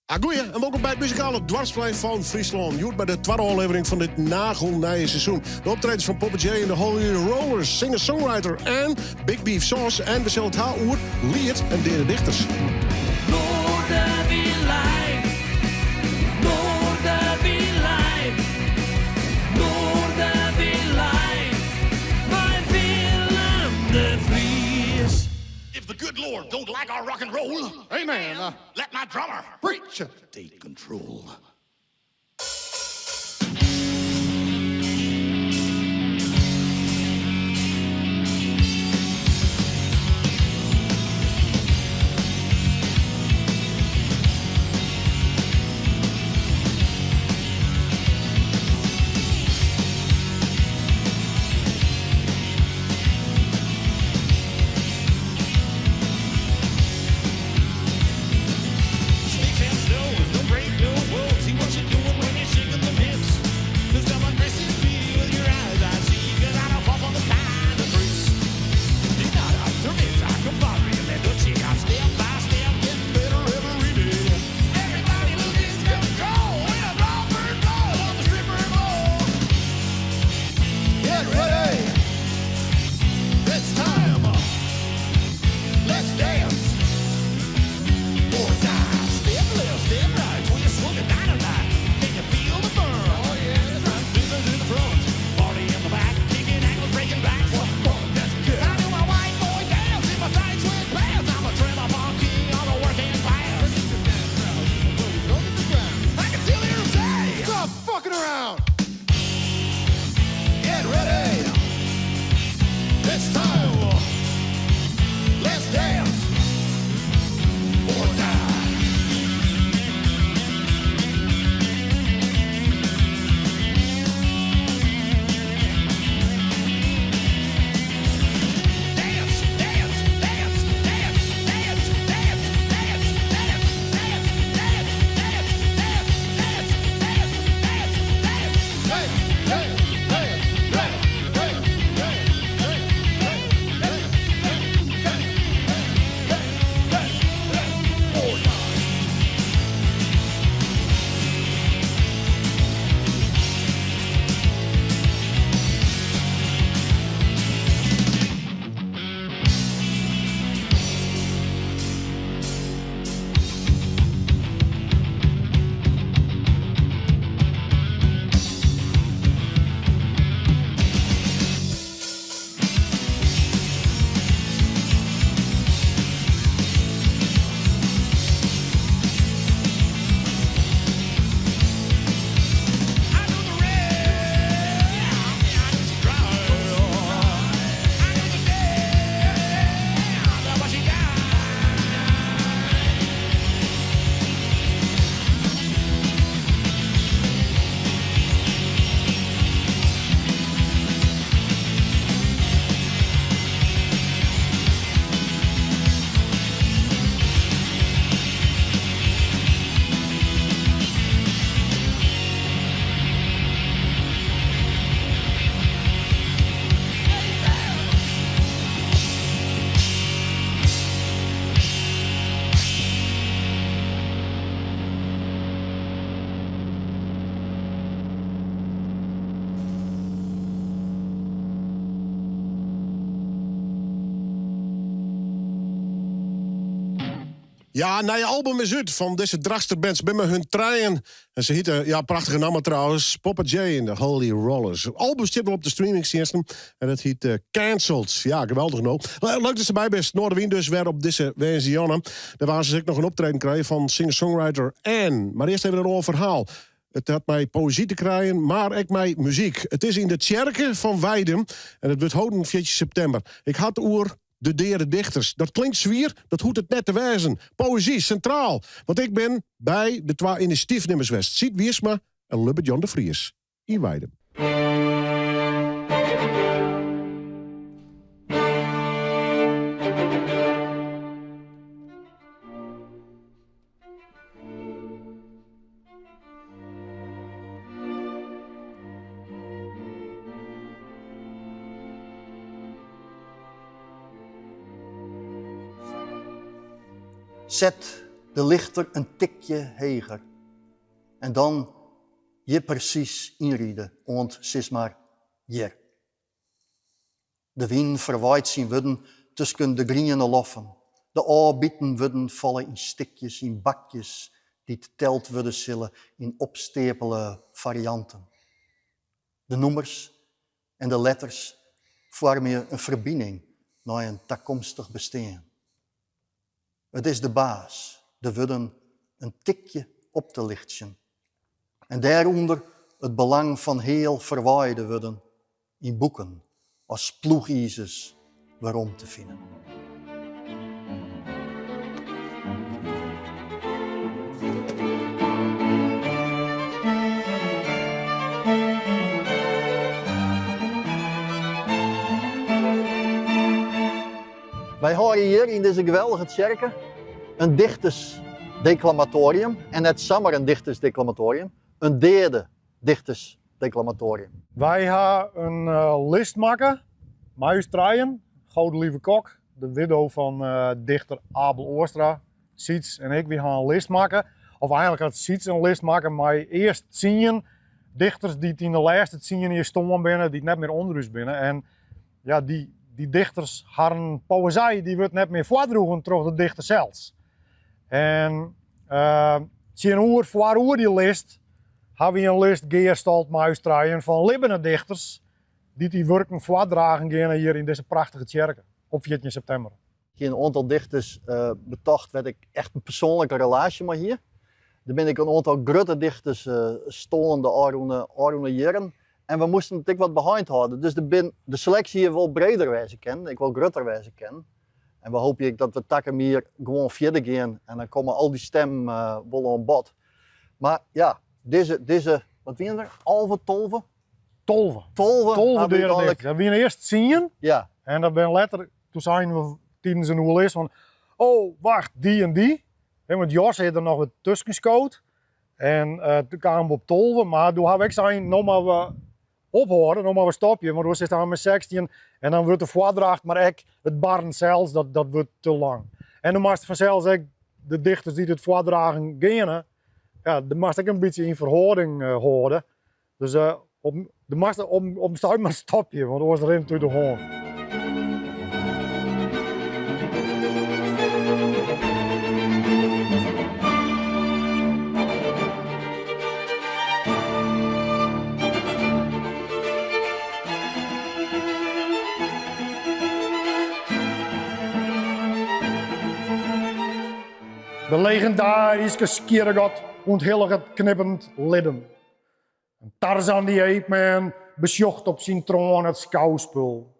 Goeie en wolkom by it muzikale doarpsplein fan Fryslân. Hjoed by de twadde ôflevering fan dit nagelnije seizoen. De optredens fan Poppe Jay en de Holy Rollers, singer-songwriter en Big Beef Sauce. En we sille it ha oer liet en deade dichters. Noarderwyn live, Noarderwyn live, Noarderwyn live, mei Willem de Vries. If the good Lord don't like our rock and roll, Amen. Let my drummer preach. Take control. Get ready! It's time! Let's dance! Or die! Step left, step right, twist, swing a dynamite. Can you feel the burn? Oh yeah! Business in the front, party in the back, kicking ankles, breaking backs. I do my white boy dance in my tight sweatpants. I'm a tremor monkey on a working class. I can still hear 'em say, Stop fucking around! Get ready! It's time! Let's dance! Or die! Dance, dance, dance, dance, dance, dance, dance, dance, dance, dance, dance, dance, dance, dance, dance, dance. Hey, hey, hey, hey, hey, hey, hey, hey, hey, hey, hey, hey, hey, hey, Or die. I knew the red, she cried. I knew the day that when she died. Ja, nije album is út fan dizze Drachtster band. Se binne mei hun trijen. En se hjitte, ja, prachtige namme trouwens, Poppe Jay en de Holy Rollers. Album stiet wol op de streamingtsjinsten. En dat hjit Cancelled. Ja, geweldich no. Leuk datst derby bist. Noardewyn dus wer op dizze woansdeitejûn. Dêr woansdeis ek noch in optreden krije fan singer-songwriter Ann. Mar earst even in oar ferhaal. It hat mei poëzy te krijen, mar ek mei muzyk. It is yn de tsjerke fan Weidum en it wurdt holden 14 septimber. Ik ha it oer de deade dichters. Dat klinkt swier, dat hoecht it net te wêzen. Poëzy sintraal. Want ik bin by de twa inisjatyfnimmers west, Siet Wiersma en Lubbert Jan de Vries yn Weidum. Set De lichter in tikje heger en dan hjir presys ynride oant sis mar hjir. De wyn ferwaait syn wurden tusken de griene loffen. De ôfbiten wurden falle yn stikjes, yn bakjes dy't teld wurde sille yn opsteapele farianten. De nûmers en de letters foarmje in ferbining nei in takomstich bestean. It is de baas de wurden in tikje op te lichtsjen en dêrûnder it belang fan heal ferwaaide wurden yn boeken as ploechizers werom te finen. Wy hâlde hjir yn dizze geweldige tsjerke in dichtersdeklamatorium en net samar in dichtersdeklamatorium, in deade dichtersdeklamatorium. Wy ha in list makke mei ús trijen, Godelieve Kok, de widdo fan dichter Abel Oostra, Syts en ik, wy ha in list makke, of eigenlik hat Syts in list makke mei earst tsien dichters dy't yn de lêste tsien jier stoarn binne, dy't net mear ûnder ús binne. En ja, dy, dy dichters, harren poëzij, dy wurdt net mear foardroegen troch de dichter sels. En uh, tsjinoer, foaroer dy list, ha wy in list gearstald mei ús trijen fan libbene dichters dy't dy wurken foardragen geane hjir yn dizze prachtige tsjerke op 14 septimber. Ik hie in oantal dichters betocht wêr't ik echt in persoanlike relaasje mei hie. Der binne ek in oantal grutte dichters stoarn de ôfrûne, ôfrûne jierren. En we moasten it ek wat beheind hâlde. Dus de, bin, de seleksje hie wol breder wêze kinnen, ek wol grutter wêze kinnen. En we hoopje ek dat we takom jier gewoan fierder gean en dan komme al dy stemmen wol oan bod. Mar ja, dizze, dizze, wat wiene der? 11, 12? 12. 12, 12 deade dichters. Dat wiene earst tsien. Ja. En dat binne letter, toen seinen we tidens in oerlis fan, oh wacht, dy en dy. Want Jos is der noch wat tusken skood. En uh, toen kamen we op 12, mar doe ha we ek sein, no moatte we ophâlde, no moatte we stopje, want oars sit mei 16 en dan wurdt de foardracht, mar ek it barren sels, dat, dat wurdt te lang. En dan moatst fansels ek de dichters dy't it foardragen geane, ja, der moatst ek in bytsje yn ferhâlding uh, hâlde. Dus uh, op, der moatst op, op in stuit mar stopje, want oars rint it út de hân. De legindaryske skjirregat ûnthilliget knippend libben. En Tarzan the Ape Man besjocht op syn troan it skouspul.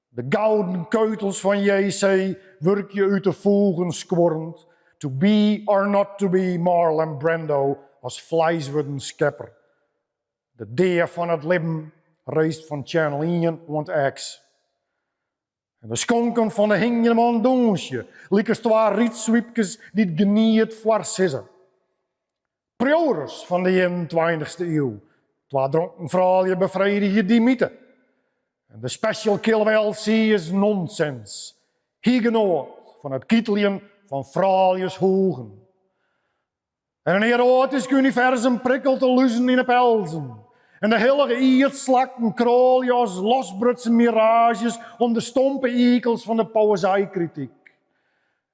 De gouden keutels fan JC wurkje út de foegen skuorrend. To be or not to be Marlon Brando as fleiswurden skepper. De dea fan it libben reist fan Channel ien oant X. En de skonken fan de hingjende man dûnsje, lykas twa rydswypkes dy't geniet foarsizze. Priuwers fan de ienentweintichste iuw, twa dronken froulju befredigje dy myte. En de special kill of LC is nonsens. Hy genoat fan it kiteljen fan frouljushûgen. En in eroatysk universum prikkelt de luzen yn 'e pelzen. En de hillige ierdslakken krôlje as losbrutsen miraazjes om de stompe ikels fan de poëzijkrityk.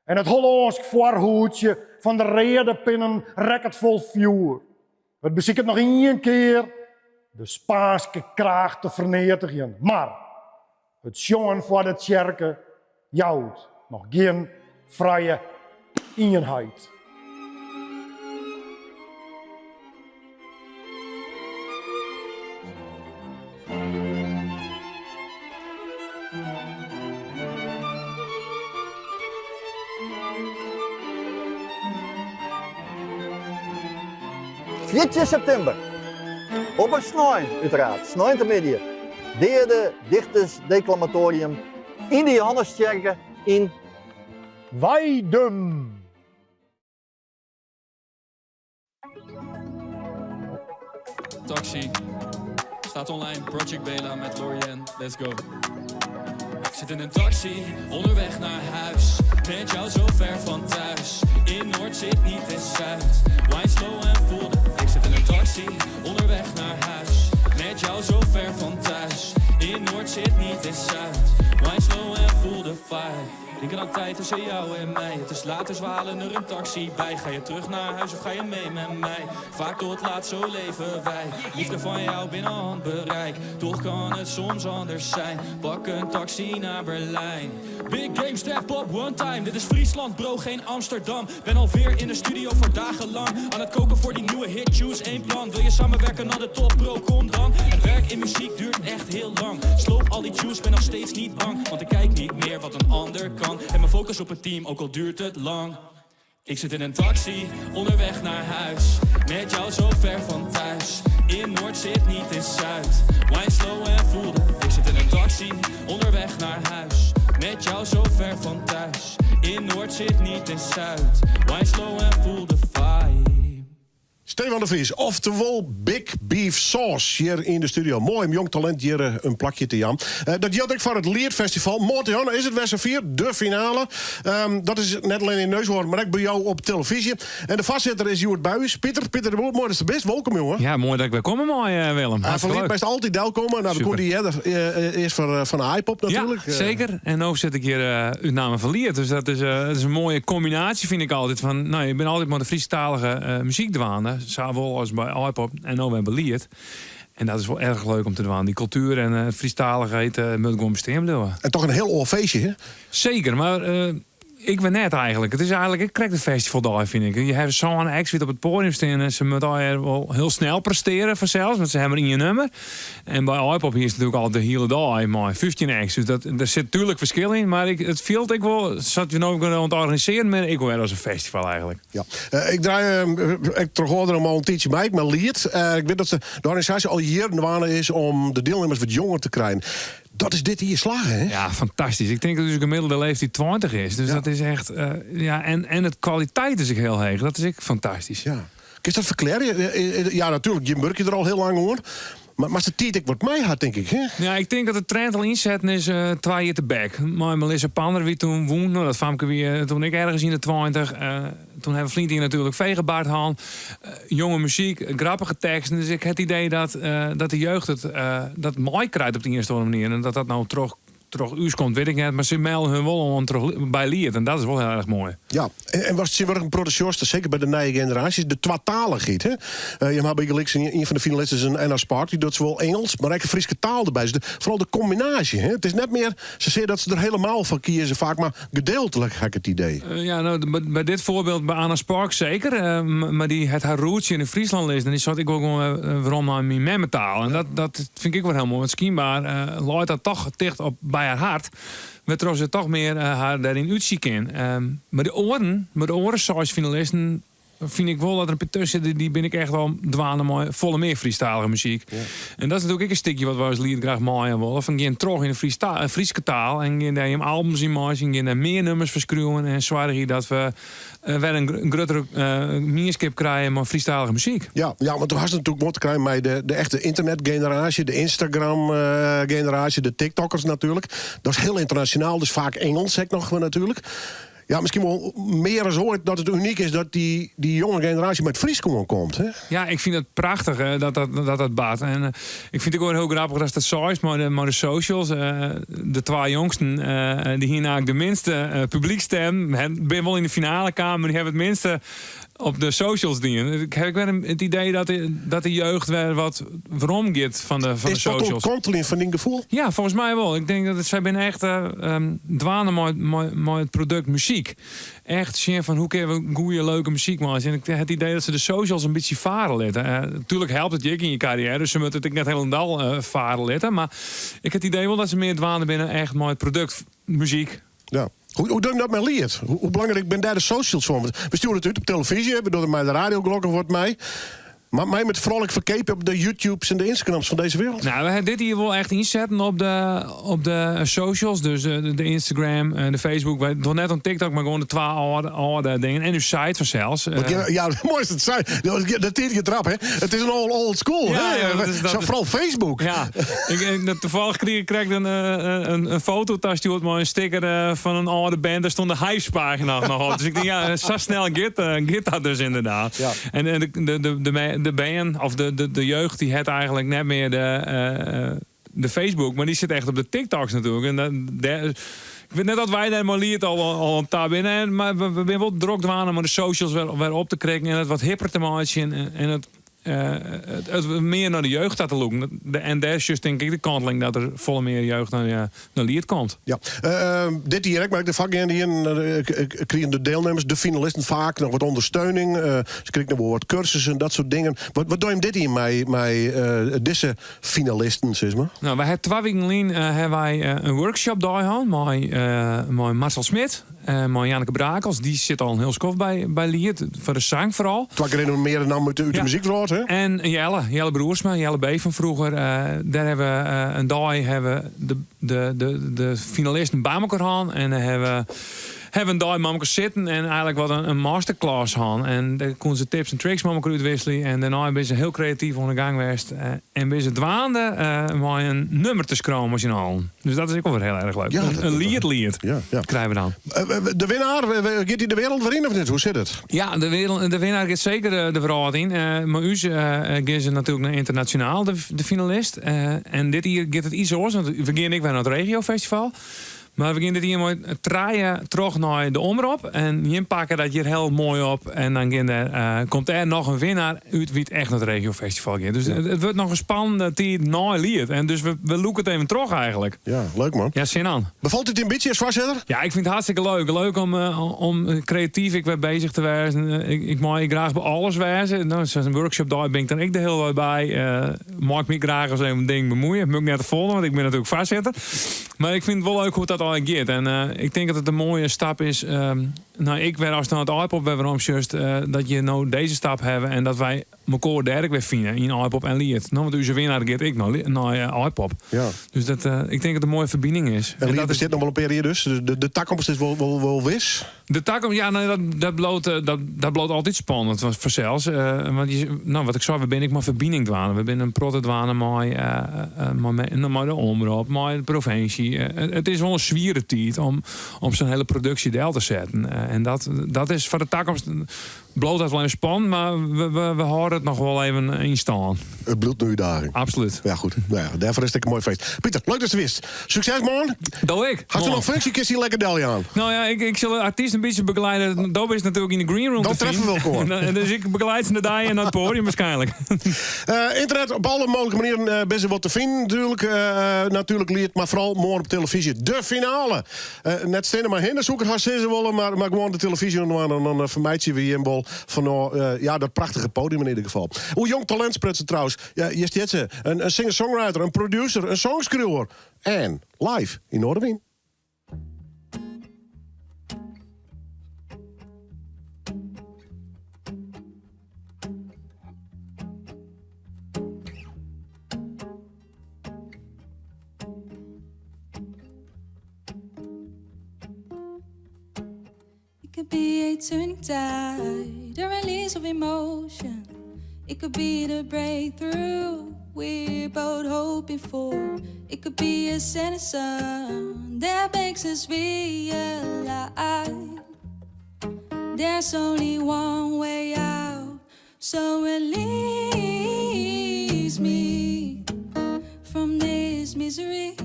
En it Hollânsk foarhûdsje fan de reade pinnen rekket fol fjoer. It besiket noch ien kear de Spaanske kraach te ferneatigjen, mar it sjongen foar de tsjerke jout noch gjin frije ienheid. Fjirtjin septimber, op in snein úteraard, sneintemiddei, Deade Dichters Deklamatorium yn de Johannestsjerke yn Weidum. Taxi. Staat online. Project Bela met Lorien. Let's go. Zit in een taxi, onderweg naar huis. Met jou zo ver van thuis. In Noord zit niet in Zuid. Wine slow en voel de. Ik zit in een taxi, onderweg naar huis. Met jou zo ver van thuis. In Noord zit niet in Zuid. Wine slow en voel de vibe. Denk aan tijd tussen jou en mij. Het is laat, dus we halen er een taxi bij. Ga je terug naar huis of ga je mee met mij? Vaak tot laat, zo leven wij. Liefde van jou binnen handbereik. Toch kan het soms anders zijn. Pak een taxi naar Berlijn. Big game, step up, one time. Dit is Friesland, bro, geen Amsterdam. Ben alweer in de studio voor dagenlang. Aan het koken voor die nieuwe hit, choose één plan. Wil je samenwerken naar de top, bro, kom dan. Het werk in muziek duurt echt heel lang. Sloop al die tunes, ben nog steeds niet bang. Want ik kijk niet meer wat een ander kan. En mijn focus op het team, ook al duurt het lang. Ik zit in een taxi, onderweg naar huis. Met jou zo ver van thuis. In Noord zit niet in Zuid. Wine slow en voel de. Ik zit in een taxi, onderweg naar huis. Met jou zo ver van thuis. In Noord zit niet in Zuid. Wine slow en voel de vibe. Stefan de Vries, oftewel Big Beef Sauce hier in de studio. Mooi om jong talent hier een plakje te jaan. Dat geldt ook voor het Liet Festival. Morgen is het Westen 4, de finale. Dat is net alleen in Neushoorn, maar ook bij jou op televisie. En de vastzitter is Joert Buis. Pieter, Pieter de Boer, mooi dat je bist. Welkom, jongen. Ja, mooi dat ik weer kom, mooi, Willem. Van Hartstikke Liet leuk. best altijd welkomen. Nou, dan Super. komt die eerst van de Aaipop natuurlijk. Ja, zeker. En nu zit ik hier uit naam van Liet. Dus dat is een mooie combinatie, vind ik altijd. Van, nou, je bent altijd maar de Friestalige muziek dwaande. Zowel als bij Aaipop en nu bij Liet. En dat is wel erg leuk om te doen. Die cultuur en het Friestaligheid moet gewoon bestaan blijven. En toch een heel oor feestje, hè? Zeker, maar ik ben net eigenlijk. Het is eigenlijk, ik krijg de festival daar, vind ik. Je hebt zo'n ex op het podium staan en ze moeten al wel heel snel presteren vanzelfs, want ze hebben in je nummer. En bij Aaipop hier is het natuurlijk al de hele dag, maar 15 acts. Dus daar zit natuurlijk verschil in, maar het viel ik wel, zat je nou aan het organiseren, maar ik wil als een festival eigenlijk. Ja. Ik draai, ik trok er al een tijdje bij, maar Liet. Ik weet dat de organisatie al jaren waan is om de deelnemers wat jonger te krijgen. Dat is dit hier slagen, hè? Ja, fantastisch. Ik denk dat dus gemiddelde leeftijd 20 is. Dus dat is echt... ja, en het kwaliteit is ook heel hoog. Dat is ook fantastisch. Ja. Kun je dat verklaren? Ja, natuurlijk. Jim Burke er al heel lang hoor. Maar de tijd ik wat mij had, denk ik, hè? Ja, ik denk dat de trend al inzetten is 2 jaar te back. Maar Melissa Pander wie toen woon, nou, dat famke wie, toen ik ergens in de 20. Toen hebben vrienden hier natuurlijk vegenbaard gehad. Jonge muziek, grappige teksten. Dus ik heb het idee dat de jeugd het dat mooi krijgt op de eerste manier. En dat dat nou terug uurs komt, weet ik niet. Maar ze melden hun wel om terug bij Liet. En dat is wel heel erg mooi. Ja, en was het een producteur, zeker bij de nieuwe generaties, de twataligheid, hè? Je hebt bij een van de finalisten is een Anna Spark, die doet zowel Engels, maar ook een Friese taal erbij. Dus vooral de combinatie, hè? Het is net meer, ze zeggen dat ze er helemaal van kiezen vaak, maar gedeeltelijk heb ik het idee. Ja, nou, bij dit voorbeeld bij Anna Spark zeker. Maar die het haar roots in Friesland is, dan is dat ik ook wel waarom naar mijn memmetaal. En dat vind ik wel heel mooi. Want schijnbaar looit dat toch dicht op bij haar hart. Waardoor ze toch meer haar daarin uitzieken. Maar de oren zoals finalisten, vind ik wel dat er een tussen zit, die ben ik echt wel dwaande mooi volle meer Friestalige muziek. En dat is natuurlijk ook een stukje wat we als lied graag mooi willen. Van geen terug in de Frieske taal en geen daar je albums in maken, en geen daar meer nummers verschroeven en zwaar dat we weer een grotere meerskip krijgen met Friestalige muziek. Ja, ja, want toen had ze natuurlijk moeten krijgen met de echte internetgeneratie, de Instagram-generatie, de TikTokkers natuurlijk. Dat is heel internationaal, dus vaak Engels, zeg ik nog wel natuurlijk. Ja, misschien wel meer dan ooit dat het uniek is dat die jonge generatie met Fries gewoon komt. Hè? Ja, ik vind het prachtig, hè, dat baat. En ik vind het ook wel heel grappig dat dat zo is, maar de socials, de twee jongsten, die hierna ook de minste publiekstem, hè, ben wel in de finale kamer, maar die hebben het minste op de socials dienen. Ik heb wel het idee dat de jeugd weer wat waarom gaat van de Is dat socials. een kanteling van die gevoel? Ja, volgens mij wel. Ik denk dat het, zij zijn echt dwaande met het product muziek. Echt zien van hoe kunnen we goede, leuke muziek maken. En ik heb het idee dat ze de socials een beetje varen laten. Natuurlijk helpt het je in je carrière, dus ze moeten het net helemaal varen laten. Maar ik heb het idee wel dat ze meer dwaande binnen echt met het product muziek. Ja. Hoe doe je dat met Liet? Hoe belangrijk ben daar de socials voor? Want we sturen het uit op televisie, we doen het met de radioklokken wordt mij. Mar mei met foaral ek ferkeapje op de YouTubes en de Instagrams fan dizze wereld? Nou, we ha dit jier wol echt ynsetten op de, op de socials. Dus de Instagram en de Facebook. Wy dogge net oan TikTok, mar gewoan de twa âlde, âlde dingen. En ús site fansels. Want ja, moai is it sei. De tiid giet rap, hè? It is in old, old school, Ja, hè? ja, dat is- dat Zo, is- foaral Facebook. Ja, ik, ik, toevallig kreeg ik krekt een foto tastjoerd mei in sticker fan in âlde band. Dêr stond de Hyves-pagina noch op. Dus ik tink, ja, sa snel giet dat dus ynderdaad. Ja. En de band, of de jeugd, dy hat eigentlik net mear de Facebook, mar dy sit echt op de TikToks natuerlik. En dan, dêr, ik wit net oft wy dêr mei Liet al oan ta binne, mar we binne wol drok dwaande om de socials wer op te krijen en it wat hipper te meitsjen en it mear nei de jeugd ta te lûken. En dêr is just tink ik de kanteling dat der folle mear jeugd nei Liet komt. Ja, dit jier ek, mar ek de foargeande jierren krigen de dielnimmers, de finalisten faak noch wat ûndersteuning. Se krigen noch wol wat kursussen, dat soart dingen. Wat dogge jim dit jier mei dizze finalisten, sis mar? Nou, wy ha 2 wiken lyn ha wy in workshopdei hân mei Marcel Smit. Mei Janneke Brakels, dy sit al in hiel skoft by Liet, foar de sang foaral. Twa gerenommearde nammen út de muzykwrâld, hè? En Jelle Broersma, Jelle B fan froeger. Dêr ha we in dei ha we de finalisten by elkoar hân. En dêr ha we in dei mei elkoar sitten en eigentlik wat in masterclass hân. En dêr koene se tips en tricks mei elkoar útwikselje. En dêrnei binne se hiel kreatyf oan de gang west. En binne se dwaande mei in nûmer te skriuwen mei syn allen. Dus dat is ek wol wer hiel erch leuk. Ja, dat In liet-liet krije we dan. De winnaar, giet hy de wereld wer yn of net? Hoe sit it? Ja, de winnaar giet seker de wrâld yn. Mei ús gean se natuerlik nei ynternasjonaal, de finalist. En dit jier giet it iets oars, want we gean ek wer nei it regiofestival. Mar we gean dit jier mei trije troch nei de Omrop. En jim pakke dat hjir hiel moai op. En dan komt der noch in winnaar út wie't echt nei it regiofestival giet. Dus it wurdt noch in spannende tiid nei Liet. En dus we lûke it even troch eigentlik. Ja, leuk man. Ja, sin oan. Befalt it in bytsje as foarsitter? Ja, ik fyn it hartstikke leuk. Leuk om kreatyf ek wer bezich te wêzen. Ik mei graach by alles wêze. Nou, sa'n workshopdei bin ik dan ek de hiele dei by. Mei ik my graach ris even in ding bemuoie. Moat ik net te folle, want ik bin natuerlik foarsitter. Mar ik fyn it wol leuk hoe't dat allegear giet. En ik tink dat it in moaie stap is. Nou, ik wer as nei it Aaipop wer werom sjochst, dat je no dizze stap hawwe en dat wy mekoar dêr ek wer fine yn Aaipop en Liet. No, want ús winnaar giet ek nei Aaipop. Dus ik tink dat it in moaie ferbining is. En En Liet dat is bestiet noch wol in pear jier dus. De takomst is wol wis. De takomst, ja, nee, dat bliuwt altyd spannend, want fansels. Want je, nou, wat ik sei, we binne ek mei ferbining dwaande. We binne in protte dwaande mei de omrop, mei de provinsje. It is wol in swiere tiid om sa'n hiele produksje del te setten. En dat is foar de takomst bliuwt dat wol even spannend, mar we hâlde it noch wol even yn stân. It bliuwt in útdaging. Absolút. Ja, goed. Nou ja, dêrfoar is it ek in moai feest. Pieter, leuk datst der wiest. Sukses moarn. Do ek. Hast noch funksje, kinst dy lekker deljaan. Nou ja, ik sil de artyst in bytsje begeleide. Do bist natuerlik yn de green room Dan te treffe we finen. elkoar. En dus ik begeleid se de dei en naar het podium waarschijnlijk. Internet op alle mooglike manieren binne se wat te finen natuerlik. Natuerlik Liet, mar foaral moarn op televyzje. De finale. Net steane mar hinne, soe ik it hast sizze wolle, mar gewoan de televyzje oan en dan fermeitsje we jim wol fan ja, dat prachtige podium yn ieder gefal. Oer jong talint sprutsen trouwens. Ja, hjir stiet se. In singer-songwriter, in producer, in songskriuwer. En live yn Noardewyn. It could be a turning tide, a release of emotion. It could be the breakthrough we're both hoping for. It could be a setting sun that makes us realize there's only one way out. So release me from this misery.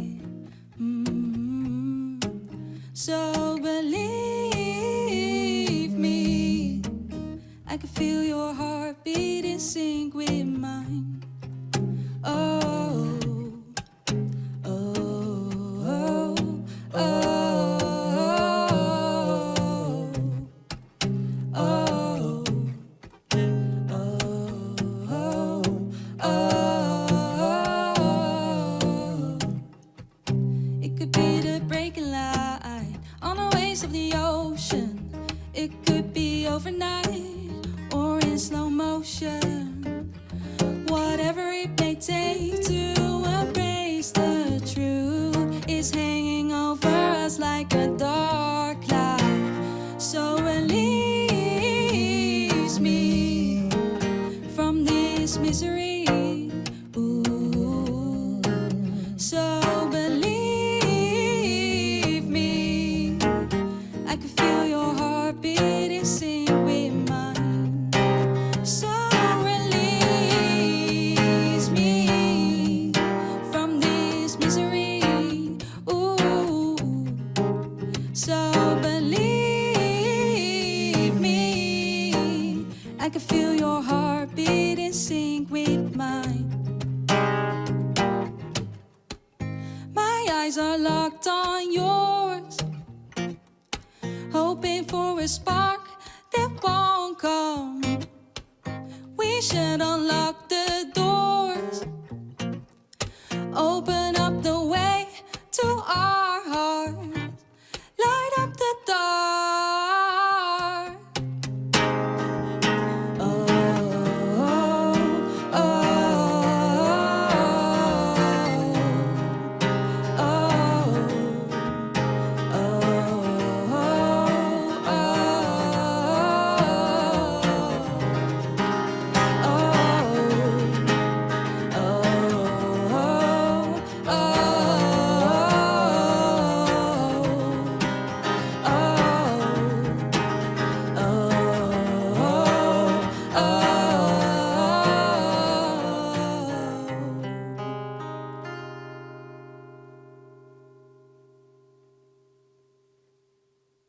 So believe me, I can feel your heart beat in sync with mine. Oh, oh, oh, oh, oh, oh, oh. It could be the breaking light on the waves of the ocean. It could be overnight or in slow motion. take to embrace the truth is hanging over us like a dark cloud. So release me from this misery. Ooh. So believe me, I can feel your heartbeat in sync with mine. So release me from this misery. Ooh. So believe me, I can feel your heartbeat in sync with mine. My eyes are locked on yours, hoping for a spark that won't come. We should unlock the doors, open up the way to our hearts, light up the dark. Oh, oh, oh, oh, oh, oh, oh, oh, oh, oh.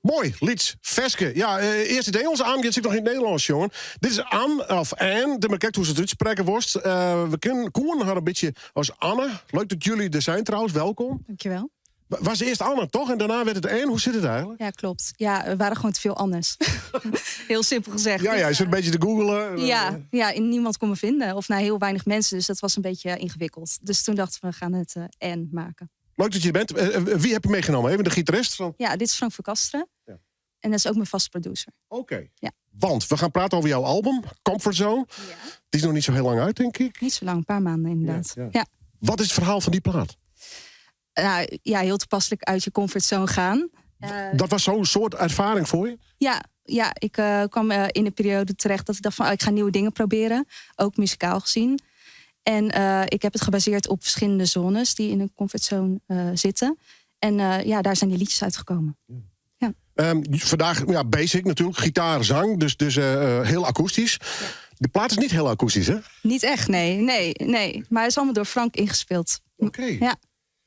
Moai, lyts ferske. Ja, eh, earst it Ingelsk, Anne giet noch yn it Nederlânsk sjongen. Dit is Anne, of Anne, de mar hoe'tst it útsprekke wolst. We kennen koenen har in bytsje as Anne. Leuk dat jullie der zijn trouwens, welkom. Dankjewel. Was earst Anne, toch? En dêrnei waard it Anne. Hoe sit it eigentlik? Ja, klopt. Ja, er waren gewoon te veel Annes. Heel simpel gezegd. Ja, je zit een beetje te googlen. Ja, en niemand kon me vinden. Of nou, heel weinig mensen. Dus dat was een beetje ingewikkeld. Dus toen dachten we, we gaan het Anne maken. Leuk dat je er bent. Wie heb je meegenomen? Even de gitarist? Van... Ja, dit is Frank van Kasteren. Ja. En dat is ook mijn vaste producer. Oké. Ja. Want we gaan praten over jouw album, Comfort Zone. Ja. Die is nog niet zo heel lang uit, denk ik. Niet zo lang, een paar maanden inderdaad. Ja, ja. Ja. Wat is het verhaal van die plaat? Nou, ja, heel toepasselijk uit je comfortzone gaan. Dat was zo'n soort ervaring voor je? Ja, ik kwam in een periode terecht dat ik dacht van, oh, ik ga nieuwe dingen proberen. Ook muzikaal gezien. En ik heb het gebaseerd op verschillende zones die in een comfortzone zitten. En ja, daar zijn die liedjes uitgekomen. Ja. Vandaag, ja, basic natuurlijk, gitaar, zang, dus heel akoestisch. De plaat is niet heel akoestisch, hè? Niet echt, nee, nee, nee. Maar het is allemaal door Frank ingespeeld. Oké. Ja.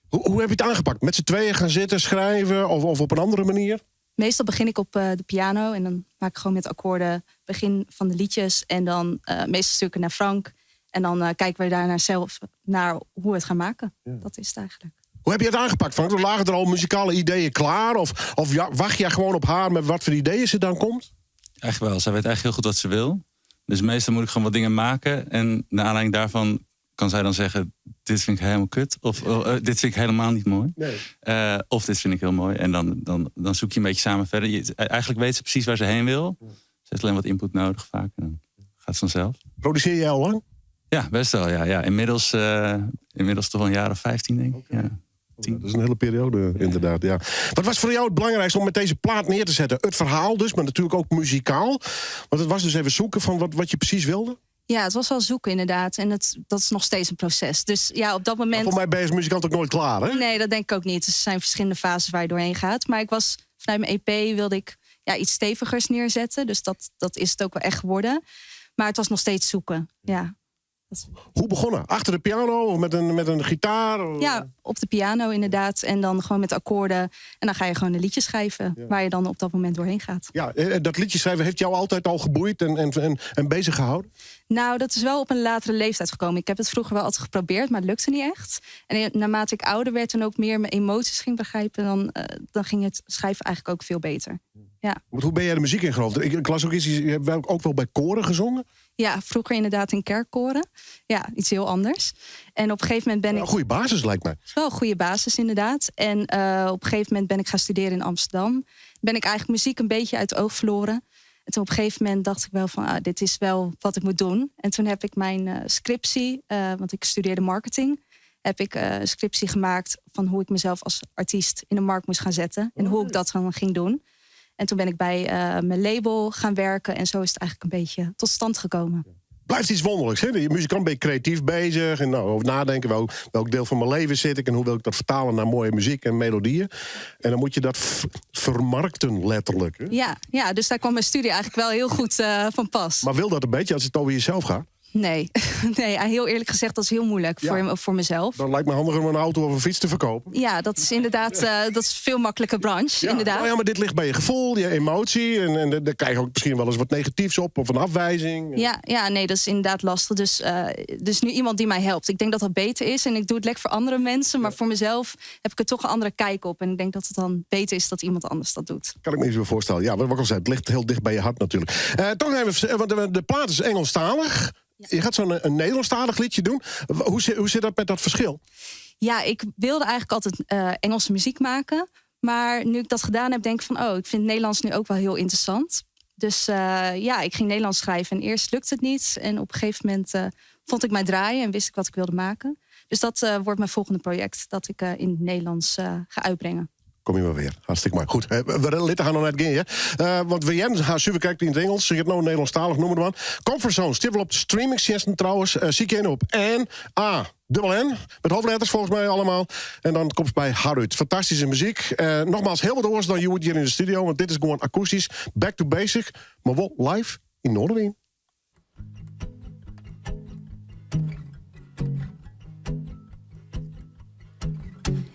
Hoe heb je het aangepakt? Met z'n tweeën gaan zitten, schrijven of op een andere manier? Meestal begin ik op de piano en dan maak ik gewoon met akkoorden begin van de liedjes. En dan meestal stuur ik het naar Frank. En dan kijken we daarna zelf naar hoe we het gaan maken. Dat is het eigenlijk. Hoe heb je het aangepakt, Frank? Lagen er al muzikale ideeën klaar? Of ja, wacht jij gewoon op haar met wat voor ideeën ze dan komt? Echt wel. Zij weet eigenlijk heel goed wat ze wil. Dus meestal moet ik gewoon wat dingen maken. En naar aanleiding daarvan kan zij dan zeggen... dit vind ik helemaal kut. Of dit vind ik helemaal niet mooi. Nee. Of dit vind ik heel mooi. En dan zoek je een beetje samen verder. Eigenlijk weet ze precies waar ze heen wil. Ze heeft alleen wat input nodig vaak. En dan gaat het vanzelf. Produceer jij al lang? Ja, best wel. Ja, ja. Inmiddels toch wel een jaar of 15, denk ik. Okay. Ja. 10. Dat is een hele periode, inderdaad. Ja. Wat was voor jou het belangrijkste om met deze plaat neer te zetten? Het verhaal dus, maar natuurlijk ook muzikaal. Want het was dus even zoeken van wat je precies wilde. Ja, het was wel zoeken inderdaad. En dat is nog steeds een proces. Dus ja, op dat moment... Maar voor mij ben je als muzikant ook nooit klaar, hè? Nee, dat denk ik ook niet. Dus er zijn verschillende fases waar je doorheen gaat. Maar vanuit mijn EP wilde ik, ja, iets stevigers neerzetten. Dus dat is het ook wel echt geworden. Maar het was nog steeds zoeken, ja. Hoe begonnen? Achter de piano of met een gitaar? Of? Ja, op de piano inderdaad. En dan gewoon met akkoorden. En dan ga je gewoon een liedje schrijven. Waar je dan op dat moment doorheen gaat. Ja, dat liedje schrijven heeft jou altijd al geboeid en bezig gehouden? Nou, dat is wel op een latere leeftijd gekomen. Ik heb het vroeger wel altijd geprobeerd, maar het lukte niet echt. En naarmate ik ouder werd en ook meer mijn emoties ging begrijpen... dan ging het schrijven eigenlijk ook veel beter. Ja. Want hoe ben jij de muziek ingerold? Ik las ook iets, je hebt ook wel bij koren gezongen? Ja, vroeger inderdaad in kerkkoren. Ja, iets heel anders. En op een gegeven moment ben ik... Een goede basis lijkt mij. Het is wel een goede basis inderdaad. En op een gegeven moment ben ik gaan studeren in Amsterdam. Ben ik eigenlijk muziek een beetje uit het oog verloren. En toen op een gegeven moment dacht ik wel van, ah, dit is wel wat ik moet doen. En toen heb ik mijn scriptie, want ik studeerde marketing, heb ik een scriptie gemaakt van hoe ik mezelf als artiest in de markt moest gaan zetten. En hoe ik dat dan ging doen. En toen ben ik bij mijn label gaan werken. En zo is het eigenlijk een beetje tot stand gekomen. Blijft iets wonderlijks. Hè? De muzikant ben je creatief bezig. En nou, over nadenken welk deel van mijn leven zit ik. En hoe wil ik dat vertalen naar mooie muziek en melodieën. En dan moet je dat vermarkten letterlijk. Hè? Ja, dus daar kwam mijn studie eigenlijk wel heel goed van pas. Maar wil dat een beetje als het over jezelf gaat? Nee. Nee, heel eerlijk gezegd, dat is heel moeilijk voor mezelf. Dan lijkt me handiger om een auto of een fiets te verkopen. Ja, dat is inderdaad, dat is veel makkelijker branche, inderdaad. Nou ja, maar dit ligt bij je gevoel, je emotie. En daar krijg je ook misschien wel eens wat negatiefs op of een afwijzing. Ja, nee, dat is inderdaad lastig. Dus nu iemand die mij helpt. Ik denk dat dat beter is. En ik doe het lekker voor andere mensen. Maar voor mezelf heb ik er toch een andere kijk op. En ik denk dat het dan beter is dat iemand anders dat doet. Kan ik me iets bij voorstellen. Ja, wat ik al zei, het ligt heel dicht bij je hart natuurlijk. Toch even, want de plaat is Engelstalig. Je gaat zo'n een Nederlandstalig liedje doen. Hoe zit dat met dat verschil? Ja, ik wilde eigenlijk altijd Engelse muziek maken. Maar nu ik dat gedaan heb, denk ik van... oh, ik vind Nederlands nu ook wel heel interessant. Dus ik ging Nederlands schrijven. En eerst lukte het niet. En op een gegeven moment vond ik mijn draai en wist ik wat ik wilde maken. Dus dat wordt mijn volgende project. Dat ik in het Nederlands ga uitbrengen. Kom je maar weer. Hartstikke mooi. Goed, we litten gaan nog net gaan, hè? Want we hebben haar super kijkt in het Engels. Ze gaat nou Nederlandstalig, noem het maar. Comfortzone, stipt wel op de streamingdiensten trouwens. Zie ik op N, A, dubbel N. Met hoofdletters volgens mij allemaal. En dan komt het bij Harut. Fantastische muziek. Nogmaals, heel wat anders dan je hier in de studio. Want dit is gewoon akoestisch. Back to basic. Maar wel live in Noardewyn.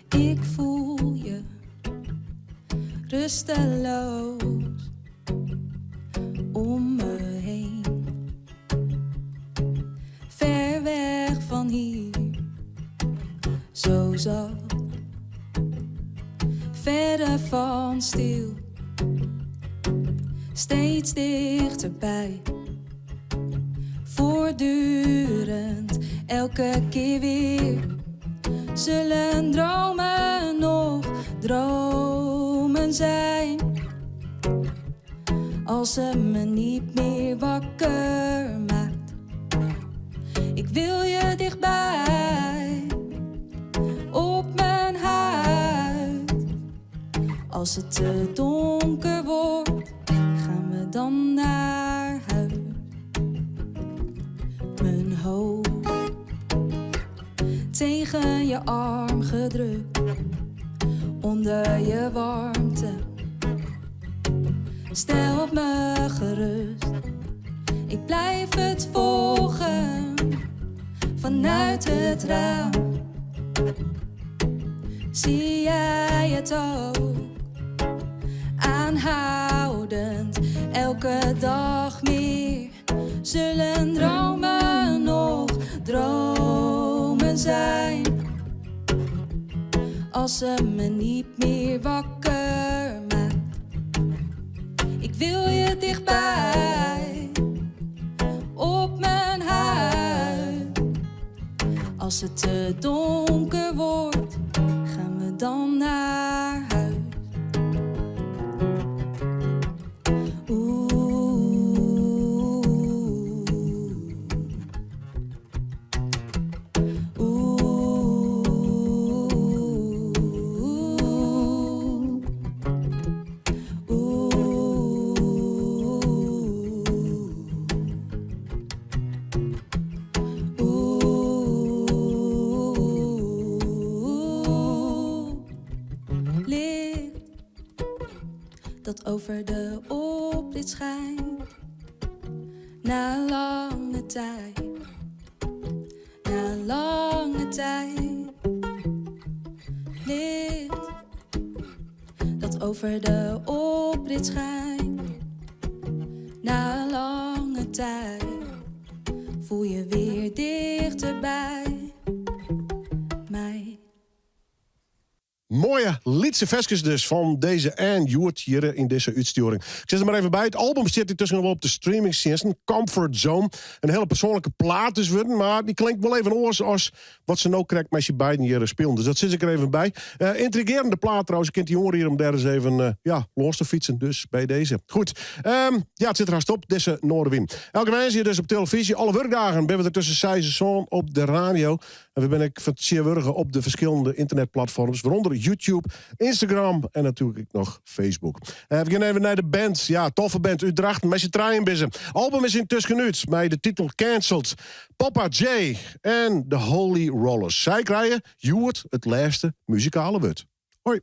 Ik voel je rusteloos om me heen. Ver weg van hier, zo zacht. Verre van stil, steeds dichterbij. Voortdurend, elke keer weer. Zullen dromen nog dromen zijn? Als ze me niet meer wakker maakt. Ik wil je dichtbij, op mijn huid. Als het te donker wordt, gaan we dan naar huis. Mijn hoofd tegen je arm gedrukt, onder je warmte. Stel me gerust, ik blijf het volgen vanuit het raam. Zie jij het ook, aanhoudend, elke dag meer. Zullen dromen nog dromen zijn? Als ze me niet meer wakker maakt. Ik wil je dichtbij, op mijn huid. Als het te donker wordt, gaan we dan naar huis. Dat over de oprit schijnt. Na lange tijd, na lange tijd. Licht dat over de oprit schijnt. Na lange tijd voel je weer dichter bij mij. Moaie lytse ferskes dus fan dizze Ann hjoed hjir yn dizze útstjoering. Ik sis der mar even by, it album stiet yntusken al wol op de streamingtsjinsten, Comfort Zone. In hiele persoanlike plaat dus wurden, mar dy klinkt wol even oars as wat se no krekt mei syn beiden hjir spilen. Dus dat sis ik der even by. Eh, intrigearende plaat trouwens, ik kin it dy oanriede om dêr ris even eh, ja, lâns te fytsen. Dus by dizze. Goed, ja, it sit der hast op, dizze Noardewyn. Elke woansdei dus op telefyzje, alle wurkdagen binne we der tusken seis en sân op de radio. En we binne ek fertsjinwurdige op de ferskillende ynternetplatfoarms, wêrûnder YouTube, Instagram en natuerlik ek noch Facebook. Eh, we gean even nei de band. Ja, toffe band út Drachten, mei syn trijen binne se. Album is yntusken út mei de titel Cancelled. Poppa Jay en The Holy Rollers. Sy krije hjoed it lêste muzikale wurd. Hoi.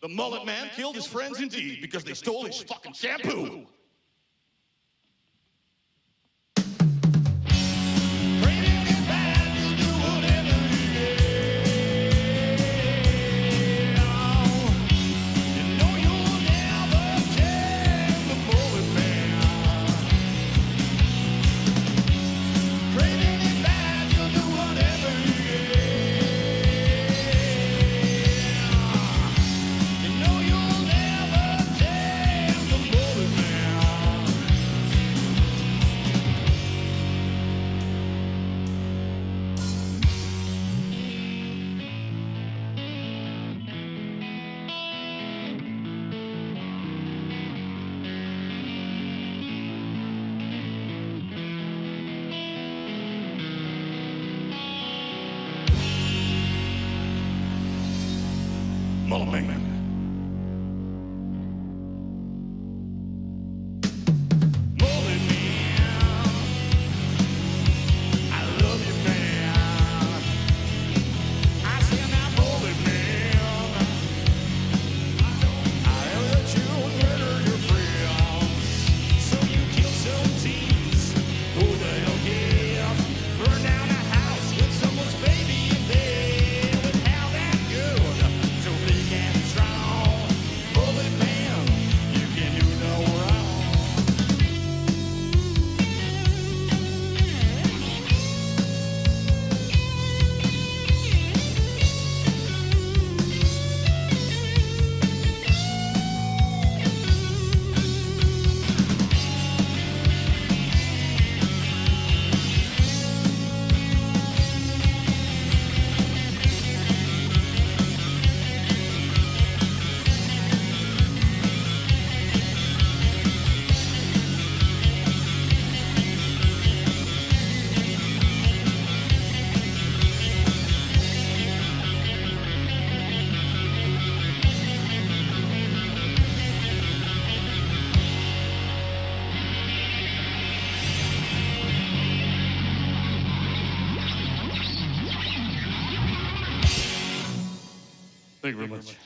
The mullet man killed his friends indeed because they stole his fucking shampoo. Mullet man. Mullet man. I love you, man. I said now, mullet man. I let you murder your friends. So you kill some teens. Who the hell cares? Burn down a house with someone's baby in there. With how that good, so big and strong. Thank you very much.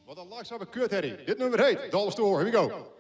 Wat in langzame kut, Harry. Dit nummer heet Dollar Store. Here we go.